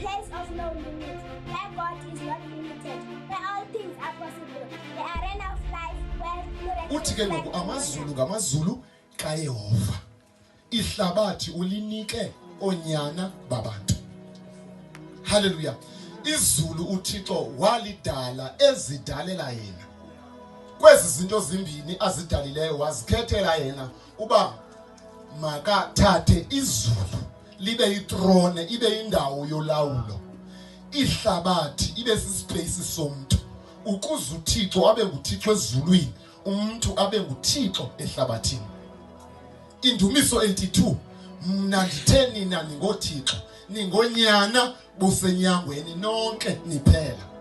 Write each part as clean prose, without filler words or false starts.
place of no limits, where God is not limited, where all things are possible, the arena of life, wealth, miracles, Uthi ke ngoku signs and amazulu wonders. ngamazulu kaYehova. Ihlabathi ulinike oonyana babantu. Haleluya. Izulu uThixo walidala ezidalela yena. Kwezi zinto zimbini azidalileyo wazikhethela yena uba makathathe izulu libe yitrone, ibe yindawo yolawulo, ihlabathi ibe sispace somntu, ukuze uThixo abe nguThixo ezulwini, umntu abe nguThixo ehlabathini. Indumiso 82, mna ndithe nina ningoThixo, ningonyana bosenyangweni nonke niphela.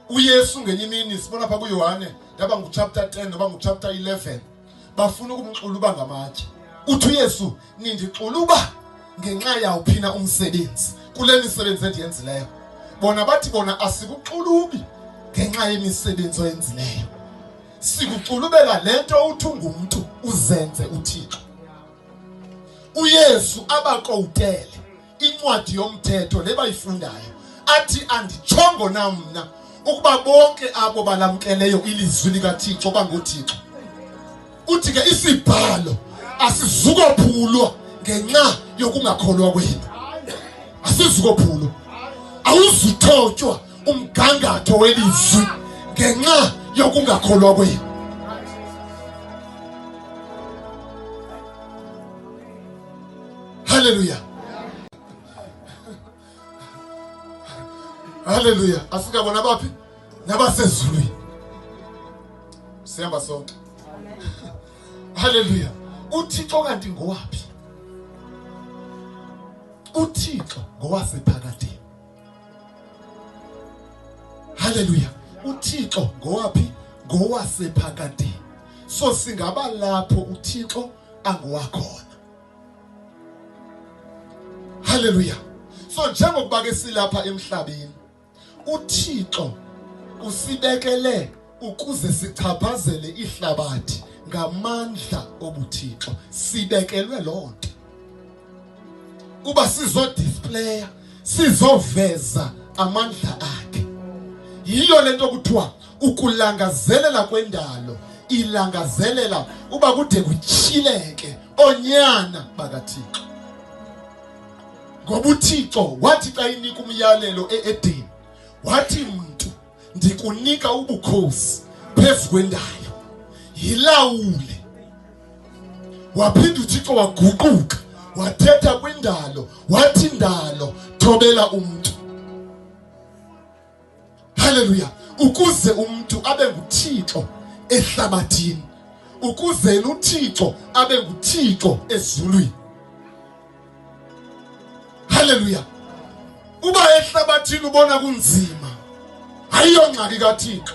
uYesu ngenye imini sibona pha kuYohane, yaba nguchapter 10 noba nguchapter 11, bafuna ukumxuluba ngamatye. Uthi uYesu, nindixuluba ngenxa yawuphina umsebenzi kule misebenzi endiyenzileyo? Bona bathi bona asikuxulubi ngenxa yemisebenzi oyenzileyo, sikuxulubela le nto uthi ungumntu uzenze uThixo. uYesu abakowutele incwadi yomthetho le bayifundayo, athi anditshongo na mna ukuba bonke abo balamkeleyo ilizwi likaThixo bangoThixo? Uthi ke isibhalo asizukophulwa ngenxa yokungakholwa kwenu, asizukophulwa, awuzuthotywa umgangatho welizwi ngenxa yokungakholwa kwenu. Haleluya, haleluya. Asikabona baphi nabasezulwini, sihamba sonke. Haleluya. UThixo kanti ngowaphi? UThixo ngowasephakadeni. Haleluya. UThixo ngowaphi? Ngowasephakadeni. So singaba lapho uThixo angowakhona. Haleluya. So njengokuba ke silapha emhlabeni, uThixo usibekele ukuze sichaphazele ihlabathi ngamandla obuThixo. Sibekelwe loo nto uba sizodisplaya, sizoveza amandla akhe. Yiyo le nto kuthiwa ukulangazelela kwendalo ilangazelela uba kude kutyhileke onyana bakaThixo. Ngoba uThixo wathi xa inika umyalelo e-Edeni, wathi mntu ndikunika ubukhosi phezu kwendalo, yilawule. Waphinda uThixo waguquka wathetha kwindalo, wathi ndalo thobela umntu. Haleluya. Ukuze umntu abe nguThixo ehlabathini, ukuze yena uThixo abe nguThixo ezulwini. Haleluya. Uba ehlabathini ubona kunzima, ayiyo ngxaki kaThixo.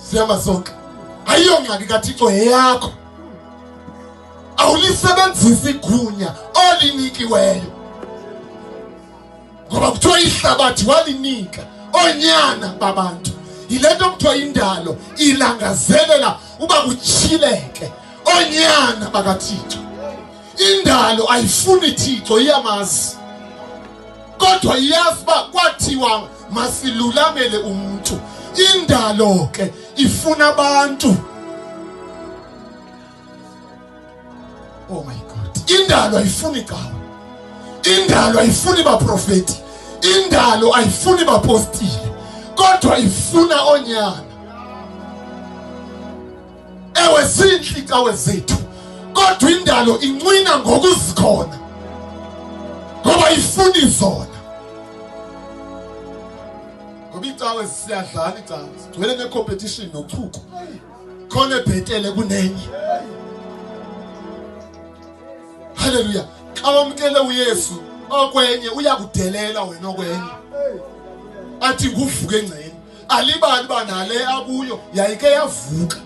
Sihamba sonke. Ayiyo ngxaki kaThixo, yeyakho. Awulisebenzisi igunya olinikiweyo, ngoba kuthiwa ihlabathi walinika oonyana babantu. Yile nto kuthiwa indalo ilangazelela uba kutyhileke oonyana bakaThixo. Indalo ayifuni Thixo, iyamazi, kodwa iyazi uba kwathiwa masilulamele umntu. Indalo ke ifuna abantu. Oh my God, indalo ayifuni cawa, indalo ayifuni baprofeti, indalo ayifuni bapostile, kodwa ifuna onyana. Ewe, zinhle icawe zethu, kodwa indalo incwina ngokuzikhona ngoba ifuni zona. Ngoba icawe siyadlala, icawe sigcwele ne-competition nochuku, khona ebhetele kunenye. Haleluya. Xa wamkele uYesu okwenye uyakudelela wena okwenye, athi nguvuke engceni, alibali uba nale akuyo yayike yavuka,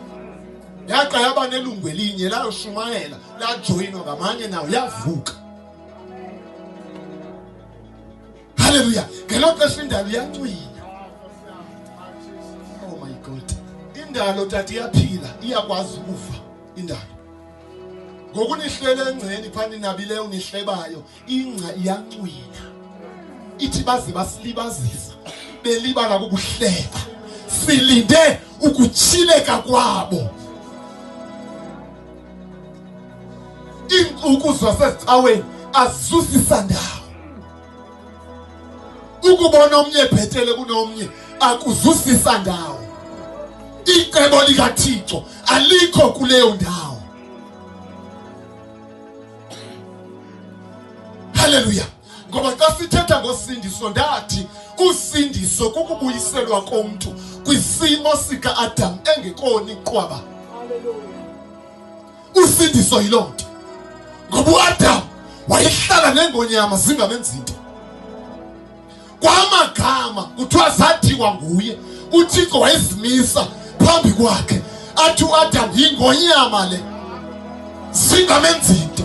yaqa yaba nelungu elinye layoshumayela, lajoyinwa ngamanye nawo, yavuka. Haleluya. Ngelo xesha indalo iyancwina. Oh my God, indalo tata iyaphila, iyakwazi ukuva indalo. Ngoku nihlele engceni phaa ninabileyo nihlebayo, ingca iyancwina. Ithi baze basilibazisa, belibala kukuhleba. Silinde ukutyhileka kwabo. Iintsuku zasezicaweni azizusisa ndawo. Ukubona omnye bhetele kunomnye akuzusisa ndawo. Icebo likaThixo alikho kuleyo ndawo. Haleluya. Ngoba xa sithetha ngosindiso ndathi usindiso kukubuyiselwa komntu kwisimo sika-Adam engekoni qwaba. Usindiso yiloo nto. Ngoba uAdam wayehlala neengonyama zingamenzi nto. Kwamagama kuthiwa zathiwa nguye, uThixo wayezimisa phambi kwakhe athi uAdam yingonyama le, zingamenzi nto,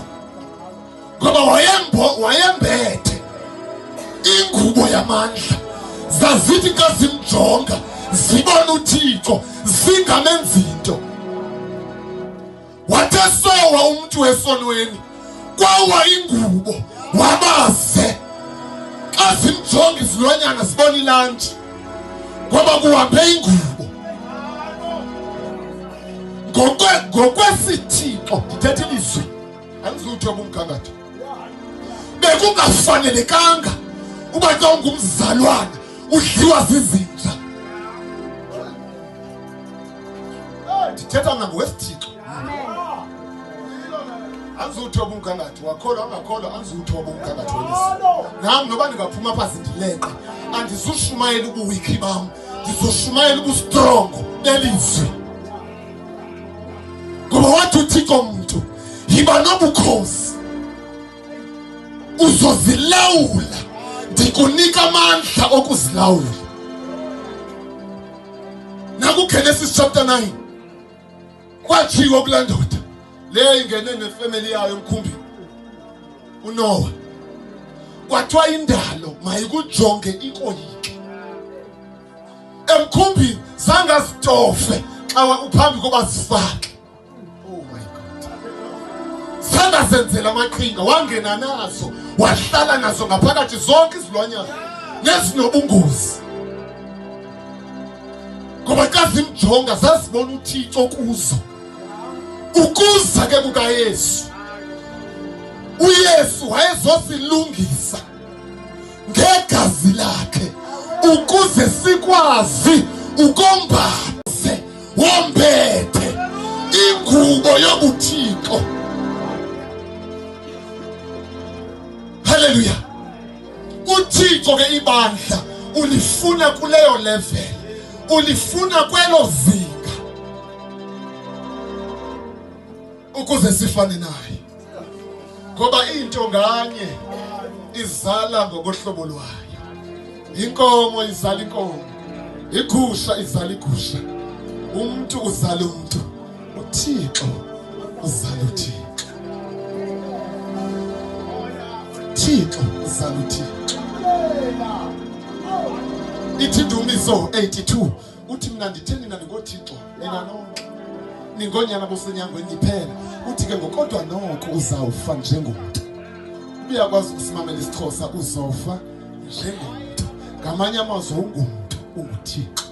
ngoba wayembethe ingubo yamandla. Zazithi xa zimjonga zibona uThixo zingamenzi nto. Wathe sowa umntu esonweni, kwawa ingubo, wabaze. Xa zimjonga izilwanyana zibona ilantshi, ngoba kuhambe ingubo. Ngokwesithixo, ndithetha ilizwi, andizuthoba umgangatho. Bekungafanelekanga uba xa ungumzalwana udliwa zizinja. Ndithetha mna ngowesithixo. Andizuthoba umgangatho, wakholwa angakholwa, andizuthoba umgangatho welizwi. Nam noba ndingaphuma apha zindileqa, andizushumayela ubuwikhi bam, ndizoshumayela ubustrongo belizwi. Ngoba wathi uThixo mntu, yiba nobukhosi, uzozilawula, ndikunika amandla okuzilawula. NakuGenesis chapter 9 kwatshiwo kulaa ndoda le ingene nefemeli yayo emkhumbini, uNoah, kwathiwa indalo mayikujonge ikoyike. Emkhumbini zangazitofe xa uphambi koba zifake. Oh my God. Zangazenzela amaqhinga, wangena nazo, wahlala nazo ngaphakathi zonke izilwanyana nezinobungozi. Ngoba xa zimjonga zazibona uThixo kuzo. Ukuza ke kukaYesu, uYesu wayezosilungisa ngegazi lakhe ukuze sikwazi ukombathe wombethe ingubo yobuthixo. Haleluya. uThixo ke ibandla ulifuna kuleyo level, ulifuna kwelo zinga ukuze sifane naye. Ngoba into nganye izala ngokohlobo lwayo. Inkomo izala inkomo, igusha izala igusha, umuntu uzala umuntu, uThixo uzala uThixo. Thixo uzala uThixo. Ithi Ndumiso 82 uthi mina ndithe nina ningoThixo, nina nonke ningonyana bosenyangweni niphela. Uthi ke ngokodwa noko uzawufa njengomntu. Uyakwazi ukusimamela isiXhosa, uzofa njengomntu. Ngamanye amazwi ungumntu, unguThixo.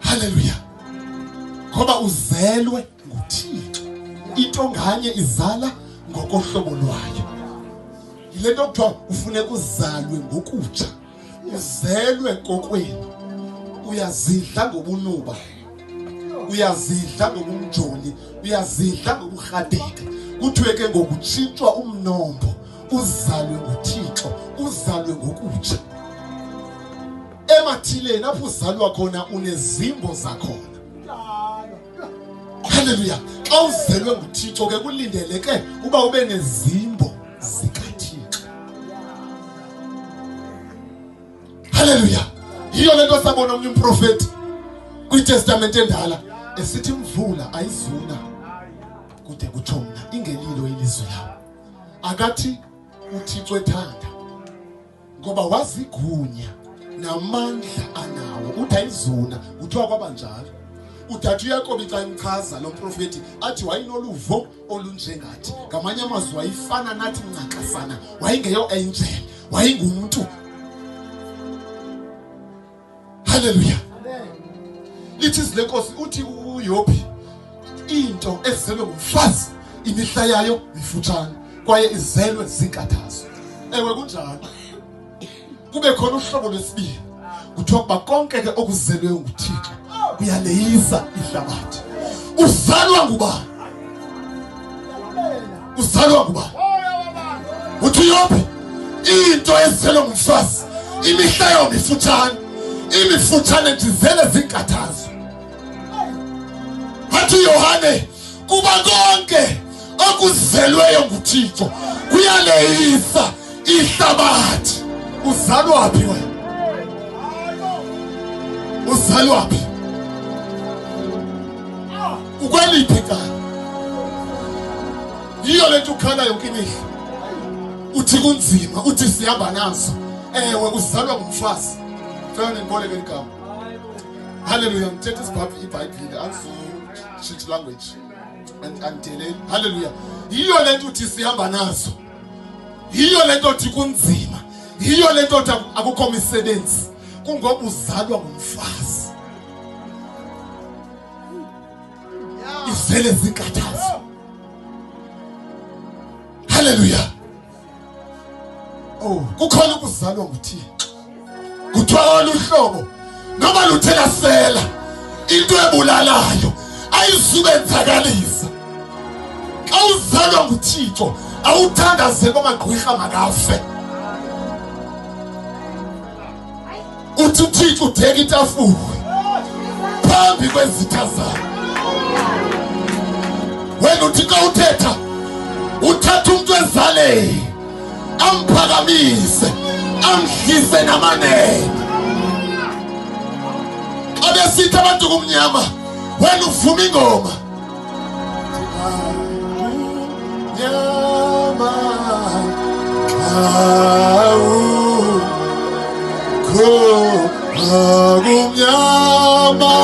Haleluya. Ngoba uzelwe nguThixo. Into nganye izala ngokohlobo lwayo. Yile nto kuthiwa ufuneka uzalwe ngokutsha, uzelwe kokwenu. Uyazidla ngobunuba, uyazidla ngobumjoli, uyazidla ngoburhadeke. Kuthiwe ke ngokutshintshwa umnombo, uzalwe nguThixo, uzalwe ngokutsha. Emathileni apho uzalwa khona unezimbo zakhona. Haleluya. Xa uzelwe nguThixo ke kulindeleke uba ube nezimbo zikaThixo. Haleluya. Yiyo le nto sabona omnye umprofeti kwiTestamente endala esithi imvula ayizuna kude kutsho mna, ingelilo ilizwi lam. Akathi uThixo ethanda, ngoba wazigunya namandla anawo. Uthi ayizuna, kuthiwa kwabanjalo. Utata uYakobi xa emchaza lo mprofeti athi wayenoluvo olunjengathi. Ngamanye amazwi wayefana nathi ncakasana, wayengeyo angel, wayengumntu. Haleluya. Lithi izwi lenkosi, uthi uYobhi, into ezelwe ngumfazi imihla yayo mifutshane kwaye izelwe zinkathazo. Ewe kunjalo. Kube khona uhlobo lwesibili, kuthiwa kuba konke ke okuzelweyo nguThixo kuyaleyisa ihlabathi. Uzalwa ngubani? Uzalwa ngubani? Uthi uYobhi, into ezelwe ngumfazi imihla yayo mifutshane, imifutshane ndizele zinkathazo. Athi uYohane, kuba konke okuzelweyo nguThixo kuyaleyisa ihlabathi. Uzalwa phi wena? Uzalwa phi? Ukweliphi icala? Yiyo le nto ukhala yonke imihla, uthi kunzima, uthi sihamba nazo. Ewe, uzalwa ngumfazi. Cela nindiboleke ligama. Haleluya. Ngithetha isibhabhi iBhayibhile, andizutshintsha language, andideleli. Haleluya. Yiyo le nto uthi sihamba nazo, yiyo le nto uthi kunzima, yiyo le nto uthi akukho misebenzi, kungoba uzalwa ngumfazi. Izele zinkathazo. Haleluya. Oh, kukhona ukuzalwa nguThixo. Kuthiwa olu hlobo noma luthe lasela into ebulalayo ayizubenzakalisa. Xa uzalwa nguThixo awuthandazeli amagqwirha makafe. Uthi uThixo udeka itafula phambi kwezitha zakho. Wena uthi xa uthetha uthatha umuntu ezaleni amphakamise amdlise namanene. Xa besithi abantu kumnyama, wena uvuma ingoma. Nyama kumnyama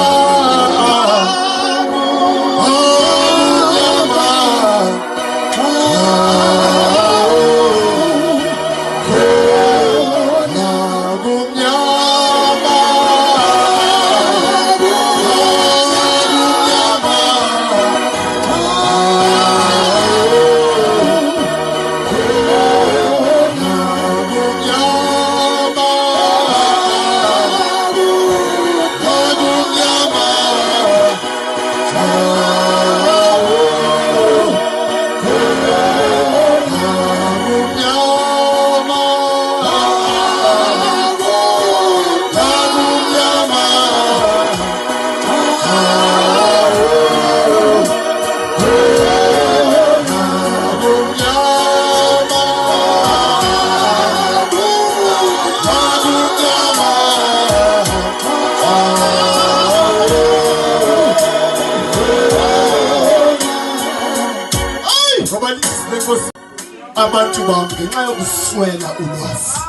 Abantu bam ngenxa yokuswela ulwazi,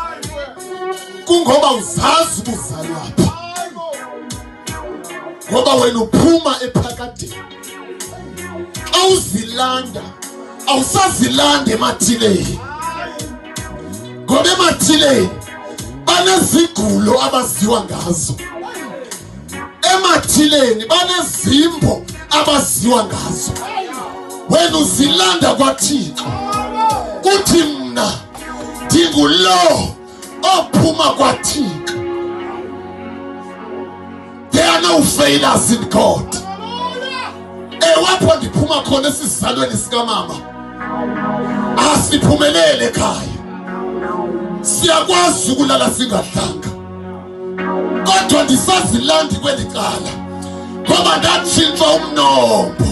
kungoba uzazi ubuzalwaphi, ngoba wena uphuma ephakadeni. Xa uzilanda awusazilanda emathileni, ngoba emathileni banezigulo abaziwa ngazo, emathileni banezimbo abaziwa ngazo. Wena uzilanda kwaThixo, kuthi mna ndingulo ophuma kwaThixo. There are no failures in God. Ewapho ndiphuma khona esizalweni sikamama, asiphumelele ekhaya, siyakwazi ukulala singadlanga, kodwa ndisazilandi kweli cala ngoba ndatshintshwa umnombo,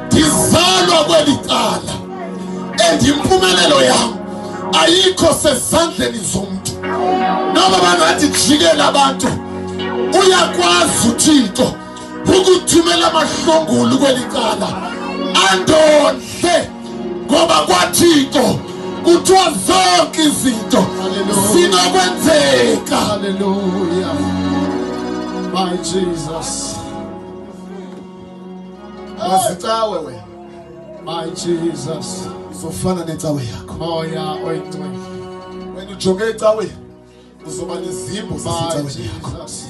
ndizalwa kweli cala, and impumelelo yam ayikho sezandleni zomntu. Noma bangathi jikela abantu, uyakwazi uThixo ukuthumela amahlongulu kweli cala andondle, ngoba kwaThixo kuthiwa zonke izinto zinokwenzeka. Hallelujah. My Jesus. Wazicawe wena. My Jesus. Uzofana necawe yakho. Moya oyingcwele. Wena ujonge ecaweni uzoba nezimbo My zasecaweni yakho. Jesus.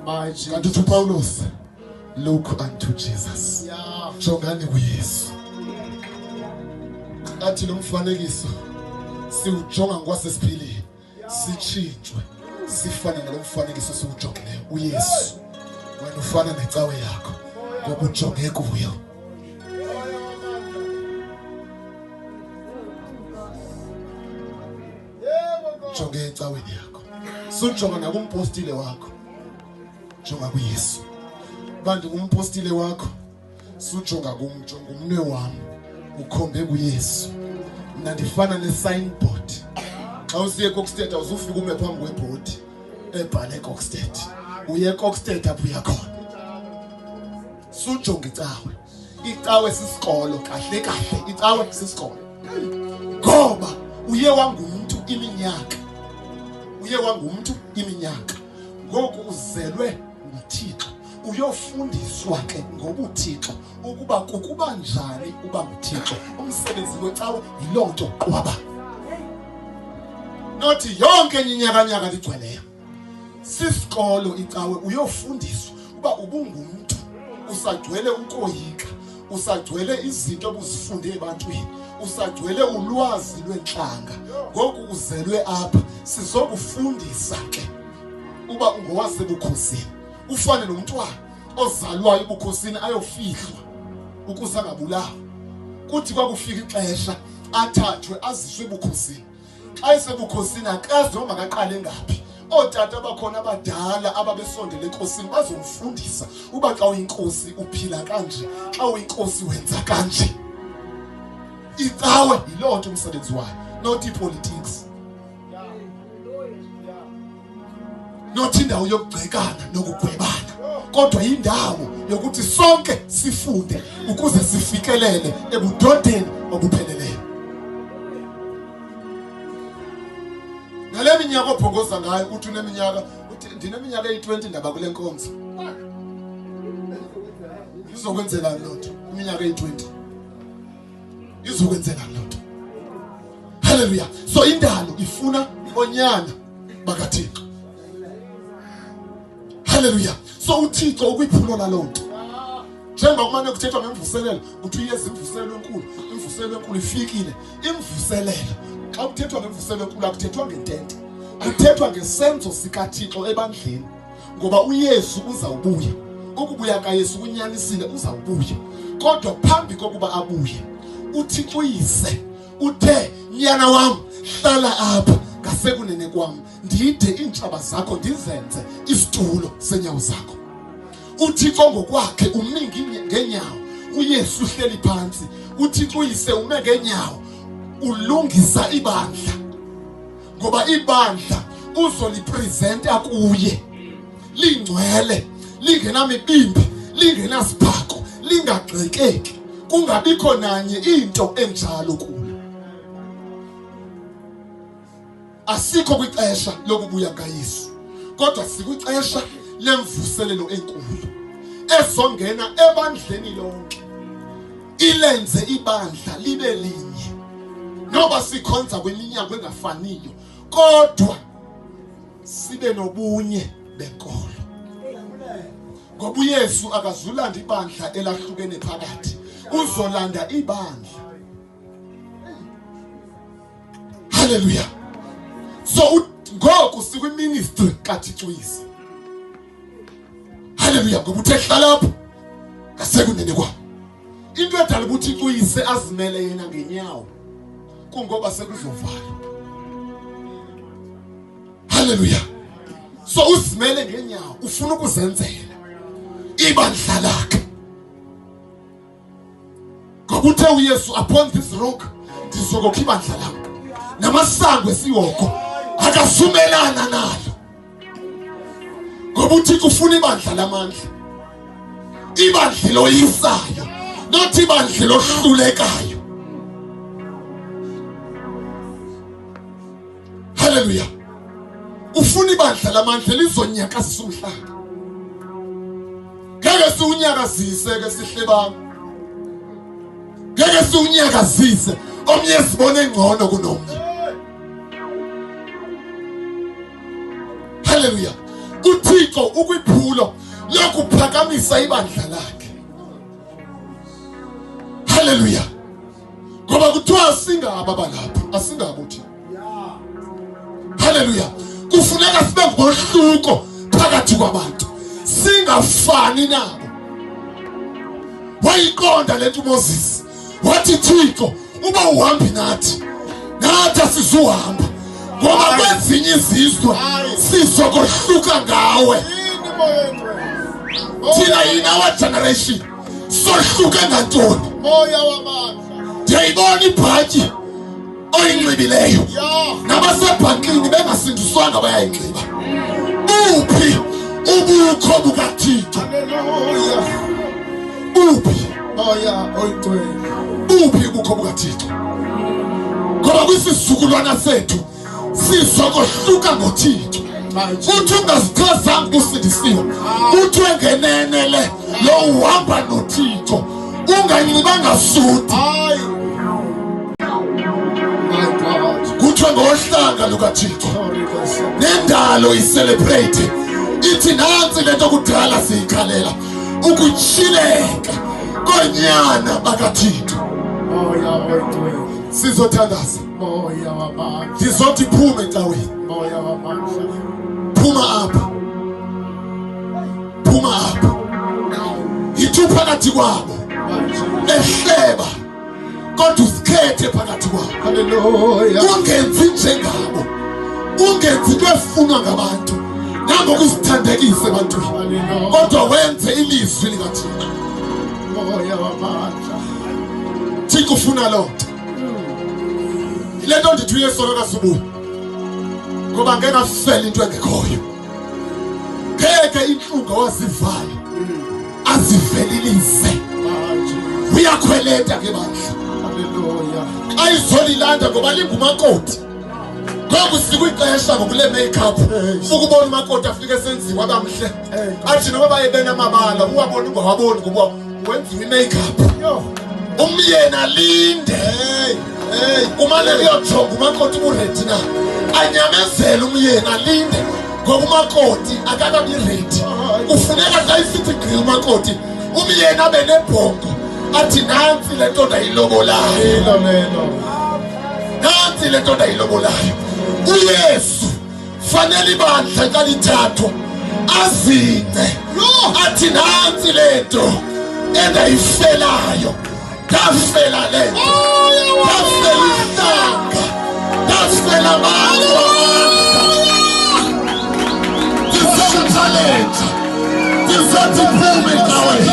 My Kanti Jesus. uthi uPawulos, look unto Jesus. Yeah. Jongani kuYesu. Athi lo mfanekiso siwujonga ngokwasesiphilini, sitshintshwe sifane nalo mfanekiso siwujongileyo uYesu. Wena ufana necawe yakho ngoba ujonge kuyo. Jonge ecaweni yakho, sujonga nakumpostile wakho, jonga kuYesu. Uba ndingumpostile wakho, sujonga kum, jonga umnwe wam ukhombe kuYesu. Mna ndifana ne-signboard. Xa usiye eKokstad awuzufika ume phambi kwebhodi ebhale Kokstad. Uye eKokstad apho uya khona. Sujonga icawe. Icawe sisikolo, kahle kahle icawe sisikolo. Ngoba uye wangumntu iminyaka. Uye wangumntu iminyaka. Ngoku uzelwe nguThixo. Uyofundiswa ke ngobuThixo ukuba kukuba njani uba nguThixo. Umsebenzi wecawe yiloo nto qwaba. Nothi yonke enye inyakanyaka ligcweleyo. Sisikolo icawe, uyofundiswa uba ubungumntu, usagcwele ukoyika, usagcwele izinto obuzifunde ebantwini, usagcwele ulwazi lwentlanga. Ngoku uzelwe apha, sizokufundisa ke uba ungowasebukhosini. Ufane nomntwana ozalwayo ebukhosini ayofihlwa ukuze angabulawa. Kuthi kwakufika ixesha athathwe aziswe ebukhosini. Xa esebukhosini akazi noma makaqale ngaphi. Ootata bakhona abadala ababesondele enkosini bazomfundisa uba xa uyinkosi uphila kanje, xa uyinkosi wenza kanje. Icawe yiloo nto umsebenzi wayo, not ipolitics, not indawo yokugxekana nokugwebana, kodwa indawo yokuthi sonke sifunde ukuze sifikelele ebudodeni obupheleleyo. Nale minyaka obhongoza ngayo, uthi uneminyaka, uthi ndineminyaka eyi-20 ndaba kule nkonzo. Izokwenzelani loo nto? Iminyaka eyi-20 izokwenzelani loo nto? Haleluya. So indalo ifuna onyana bakaThixo. Haleluya. So uThixo ukwiphulo laloo nto. Njengoba kumane kuthethwa ngemvuselelo, uthi uyeza imvuselelo enkulu, imvuselelo enkulu ifikile. Imvuselelo, xa kuthethwa ngemvuselelo enkulu akuthethwa ngentente, kuthethwa ngesenzo sikaThixo ebandleni. Ngoba uYesu uzawubuya. Ukubuya kaYesu kunyanisile, uzawubuya. Kodwa phambi kokuba abuye, uThixo uyise uthe, nyana wam, hlala apha ngasekunene kwam, ndide iintshaba zakho ndizenze isitulo senyawo zakho. uThixo ngokwakhe umi ngenyawo, uYesu uhleli phantsi. uThixo uyise ume ngenyawo, ulungisa ibandla, ngoba ibandla uzolipresenta kuye lingcwele, lingenamibimbi, lingenasiphako, lingagxekeki, kungabikho nanye into enjalo kulo. Asikho kwixesha lokubuya kaYesu, kodwa sikwixesha lemvuselelo enkulu ezongena ebandleni lonke, ilenze ibandla libe linye. Noba sikhonza kwiminyango engafaniyo, kodwa sibe nobunye benkolo. Ngoba uYesu akazulanda ibandla elahlukene phakathi, uzolanda ibandla. Haleluya. So ngoku sikwiministry kaThixo uyise. Haleluya. Ngoba uthe hlala apho ngasekunene kwam. Into edala ukuthi uThixo uyise azimele yena ngenyawo kungoba sekuzovalwa. Haleluya. So uzimele ngenyawo, ufuna ukuzenzela ibandla lakhe. Ngoba uthe uYesu, upon this rock ndizokokha ibandla lam, namasango esihoko akazumelana nalo. Ngoba uThixo ufuna ibandla lamandla, ibandla loyisayo, not ibandla lohlulekayo. Haleluya. Ufuna ibandla lamandla lizonyakazisa umhlaba. Ngeke siwunyakazise ke sihlebana, ngeke siwunyakazise omnye sibone ngcono kunomnye. Haleluya. UThixo ukwiphulo lokuphakamisa ibandla lakhe. Haleluya. Ngoba kuthiwa asingaba balapha, asingabo uThixo. Haleluya. Kufuneka sibe ngohluko phakathi kwabantu, singafani nabo. Wayiqonda lento uMoses, wathi Thixo uba uhambi nathi, nathi asizuhamba, ngoba kwezinye izizwe sizokohluka ngawe. Thina yini our generation sohluke ngantoni? Ndiyayibona ibhatyi oyinxibileyo, nabasebhankini bengasindiswanga bayayinxiba. Buphi ubukho bukaThixo? Buphi? Buphi ubukho bukaThixo? Ngoba kwisizukulwana sethu sizokohluka ngoThixo. Uthi ungazichazanga usindisiwe, uthi engenene le lo uhamba noThixo, unganxibanga suti. Kuthiwe ngohlanga lukaThixo, nendalo icelebrate ithi nantsi lento kudala siyikhalela, ukutyhileka konyana bakaThixo. Sizothandaza. Ndizothi phuma ecaweni, phuma apha, phuma apha. Yithi phakathi kwabo ehleba, kodwa usikhethe phakathi kwabo. Ungenzi njengabo, ungenzi into efunwa ngabantu nangokuzithandekisa ebantwini, kodwa wenze ilizwi likaThixo. Thixo ufuna loo nto. Yile nto ndithi uYesu akakazubuya, ngoba ngeke afele into engekhoyo, ngeke intlungu awazivayo azivelilize. Uyakhweleta ke bandla xa izolilanda, ngoba lingumakoti. Ngoku sikwixesha ngokule makeup, ukubona umakoti afike esenziwa kamhle, athi noba baye benamabala uwabona ungawaboni ngoba wenziwa i-makeup. Umyeni alinde kumane kuyojonga umakoti uburedi na, anyamezele umyeni alinde ngoba umakoti akakabi redi. Kufuneka xa isithi gqi umakoti, umyeni abe nebhongo athi nantsi le nto ndayilobolayo, nantsi le nto ndayilobolayo. uYesu fanele ibandla xa lithathwa azince athi nantsi le nto endayifelayo, ndafela le nto, ndafela ihlanga, ndafela abantu bamandla. Ndizokutshalenja, ndizothi phuma ecaweni,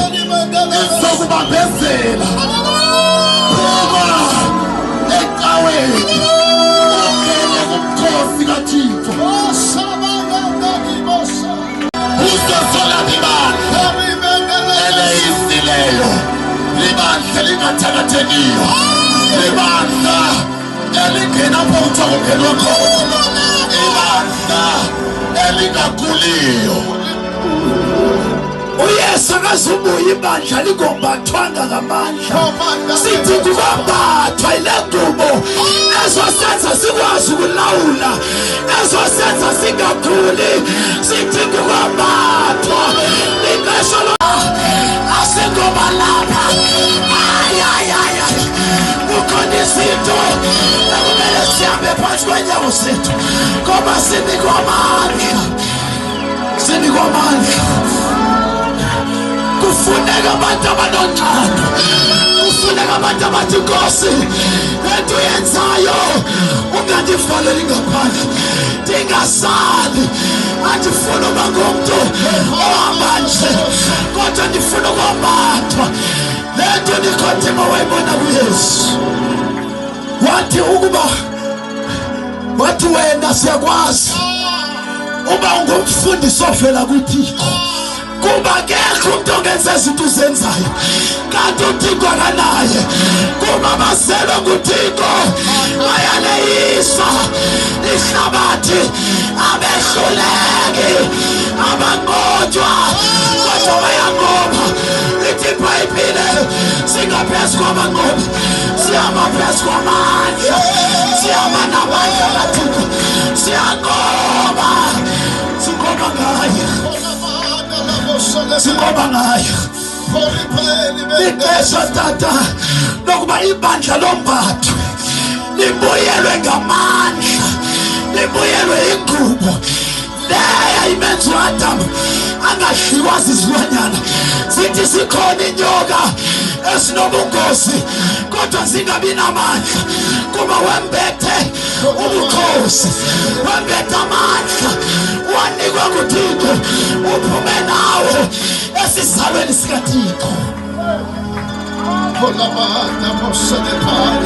ndizokubambezela. Phuma ecaweni ungene kumkhosi kaThixo. Uzosolapha ibandla eleyisileyo, libandla elingathakathekiyo, libandla elingenapho kuthiwa kungenwa khona, ibandla elingaguliyo. uYesu akazubuya ibandla lingombathwanga ngamandla. Sithi kukwambathwa ile ngubo ezosenza sikwazi ukulawula, ezosenza singaguli. Sithi kukwambathwa ixesha asingoba lapha. Ayayaya, kukhona izinto ekumele sihambe phantsi kweenyawo zethu, ngoba sinikwa amandla, sinikwa amandla. Kufuneka abantu abanonxano, kufuneka abantu abathi Nkosi, le nto uyenzayo ungandivaleli ngaphandle, ndingasali. Andifuni uba ngumntu ohamba nje, kodwa ndifuna ukwambathwa. Le nto Nikodemo wayibona kuYesu, wathi ukuba wathi wena siyakwazi uba ungumfundisi ovela kuThixo, kuba kekho umuntu ongenza izinto uzenzayo kanti uThixo akanaye. Kuba bazelwe nguThixo bayaleyisa ihlabathi, abehluleki, abanqotywa, kodwa Amandla wayanqoba. Ithi iBhayibhile singaphezu kwabanqobi, sihamba phezu kwamandla, sihamba namandla kaThixo, siyanqoba. Sinqoba ngaye, sinqoba ngaye. Lixesha tata lokuba ibandla lombatho libuyelwe ngamandla, libuyelwe ingubo leya imenza uAdam angadliwa zizilwanyana. Sithi sikhona inyoka ezinobungozi kodwa zingabi namandla, kuba wembethe ubukhosi, wembethe amandla wanikwa nguThixo, uphume nawo esizalweni sikaThixo.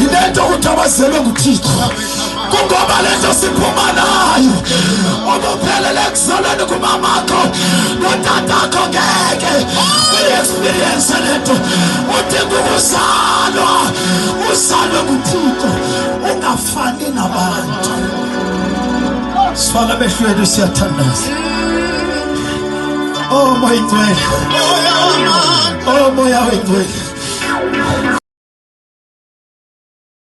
Yile nto ukuthi abazelwe nguThixo, kungoba le nto siphuma nayo ubuphelele ekuzalweni kumamakho notatakho, ngeke uyi-experience le nto. Udinga ukuzalwa, uzalwe nguThixo, ungafani nabantu. Sifana amehlweni, siyathandaza. Oh moya ingcwele, oh moya oyingcwele.